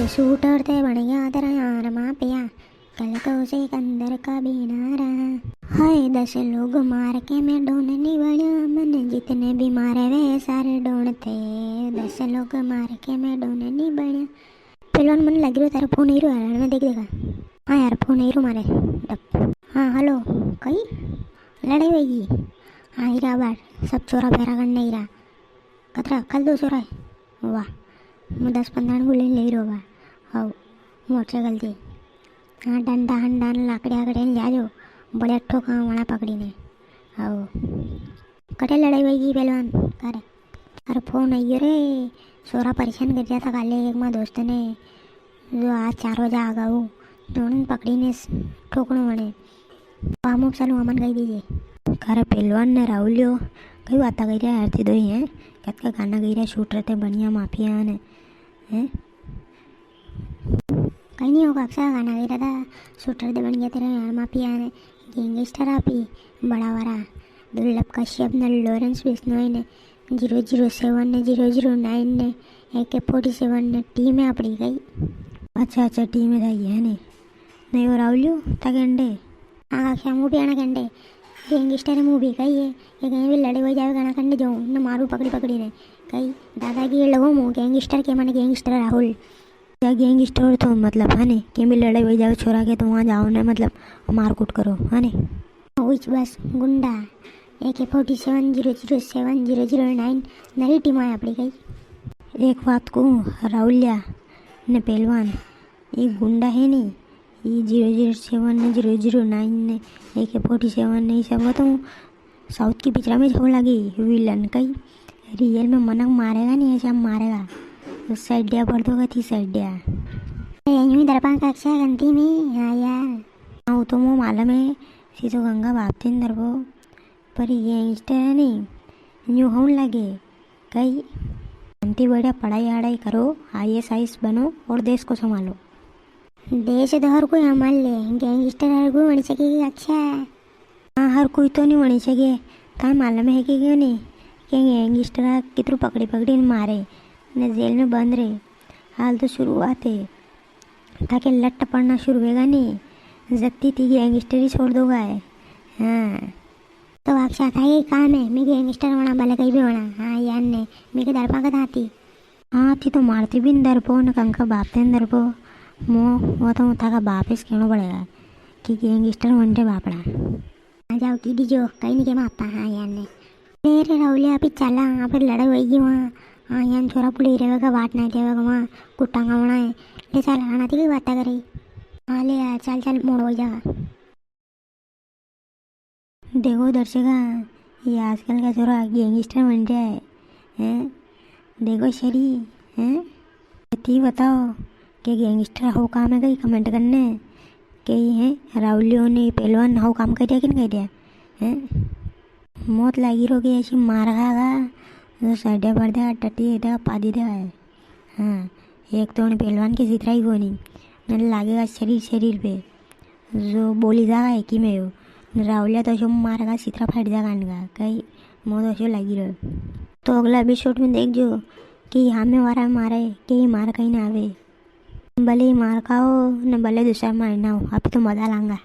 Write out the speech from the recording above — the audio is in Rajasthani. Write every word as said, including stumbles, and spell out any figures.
शूटर थे बन गया तेरा यार माफिया, कल तो उसे एक अंदर का भी ना रहा। हाय, दस लोग मार के मैं डॉन नहीं बन्या, मैंने जितने भी मारे वे सारे डॉन थे। दस लोग मार के मैं डॉन नहीं बन्या। पहलवान, मन लग रहा तारा फोन आई रो यार, मैं देख देखा। हाँ यार, फोन आई रो मारे। डप। हाँ, हेलो। कई लड़ाई होगी? हाँ, हीरा बार सब छोरा फेरा करने हीरा। कतरा कल दो छोरा है? वाह, मु दस पन्द्रह को ले ले रो बा। हाउ, मोटरसाइकिल थी। हाँ, डंडा हंडा ने लाकड़ी आकड़ी ने जाजो, बड़े ठोका वणा पकड़ी ने। हाउ, कटे लड़ाई होगी पहलवान? करे। अरे फोन आइयो रे, छोरा परेशान कर दिया था काले एक माँ दोस्त ने, जो आज चार बजे आ गऊ, तो उन्हें पकड़ी ने ठोकणो वणे। पामुक चलो अमन कही दीजिए। कारे पहलवान ने राहुलियो, कई बात कही रहा है, आरती दो ही हैं, कत का गाना गई रहा, शूटर थे बढ़िया माफिया ने, हैं? कहीं नहीं होगा, अक्सर गाना गई रहा था, शूटर थे बन गया तेरा यार माफिया ने, गैंगस्टर आपी, बड़ा वारा, दुर्लभ कश्यप ने, लॉरेंस बिश्नोई ने, जीरो जीरो सेवन ने, जीरो जीरो नाइन ने, ए के फोर्टी सेवन ने, टीम है अपनी कई। अच्छा, अच्छा, टीम है था ये, है नी? नहीं, और राहुलियो, था गेंडे। हाँ, क्या मूवी आना गेंडे? गैंगस्टर मूवी कही है, ये कहीं भी लड़े हुए जावे गाना कंडे जाऊँ, न मारू पकड़ी पकड़ी ने। कही, दादागिरी लगो मु गैंगस्टर के, मन गैंगस्टर राहुल। क्या गैंगस्टर तो मतलब, है नी? कहीं भी लड़ाई हुई जावे छोरा के, तो वहाँ जाओ ने, मतलब, मारकूट करो, है नी? उच बस गुंडा, ए के फोर्टी सेवन, जीरो जीरो सेवन, जीरो जीरो नाइन, नरी टीम है अपनी कई। एक बात को, राहुलिया ने पहलवान, ये गुंडा है नी, ये जीरो जीरो सेवन ने, जीरो जीरो नाइन ने, ए के फोर्टी सेवन ने, ये सब तो साउथ की पिक्चर में जावा लागी, विलन कई। रियल में मनक मारेगा नी, ऐसा मारेगा। तो सड्या भर दोगा थी सड्या। ए, यूं ही दरपा कक्षा गंती में, हाँ यार। हाँ, वो तो मो मालूम है, सी तो गंगा बाप थी न दरपो। पर ये गैंगस्टर है नी, यूं होन लगे। कई, शांति बढ़िया पढ़ाई आड़ाई करो, आई A S, I A S बनो और देश को संभालो। देश तो हर कोई हमार ले, गैंगस्टर हर कोई बन सके? अच्छा। हाँ, हर कोई तो नहीं बनी सके। ताए मालूम है कि क्यों नहीं? कि गैंगस्टर कितरू पकड़ी पकड़ी ने मारे, ने जेल में बंद रहे। हाल तो शुरुआत है, ताके लट्ट पड़ना शुरू होगा नहीं, जत्ती थी गैंगस्टर ही छोड़ दोगा है। हाँ। तो बादशाह था ये काम है, मैं गैंगस्टर बना, भले कहीं भी बना। हाँ, यार ने, मैं के दरपा का दाती। हाँ, थी तो मारती भी न दरपो, न कंका बाप ते न दरपो। मो, वो तो थाका बाप इस कहनो पड़ेगा कि गैंगस्टर वनडे बापड़ा। आ जाओ, की दीजो, कहीं नहीं के मापा, हाँ, यार ने। अरे राहुलिया, अभी चला, हाँ, फिर लड़ाई होगी वहाँ। हाँ, यार, छोरा पुली रहेगा, वाट नहीं रहेगा वहाँ, कुटांगा होना है। ले चल, आना थी कई बात करी। हाँ, ले यार, चल, चल, मोड़ हो जाएगा। देखो दर्शका, ये आजकल का छोरा गैंगस्टर बन रहा है, हैं? देखो शरी, हैं? ती बताओ कि गैंगस्टर हो काम है कई, कमेंट करने के ही है। राहुलियो ने पहलवान हो काम कर दिया कि नहीं कर दिया, हैं? मौत लागी रो कि ऐसी मार खागा, जो साइडे भर देगा, टट्टी देगा, पादी देगा है। हाँ, एक तो उन पहलवान की जितरा ही कोनी, न लागेगा शरीर शरीर पे। जो बोली जागा है कि मैं हो। राहुलिया तो असो मारेगा, सितरा फाट जागा इनका। कई मो तो असो लागी रहो। तो अगला एपिसोड में देख जो कि हामे वारा मारे, के ही मार कहीं ना आवे। भले ही मार खाओ, न भले दूसरा मार ना हो, आप तो मजा लांगा।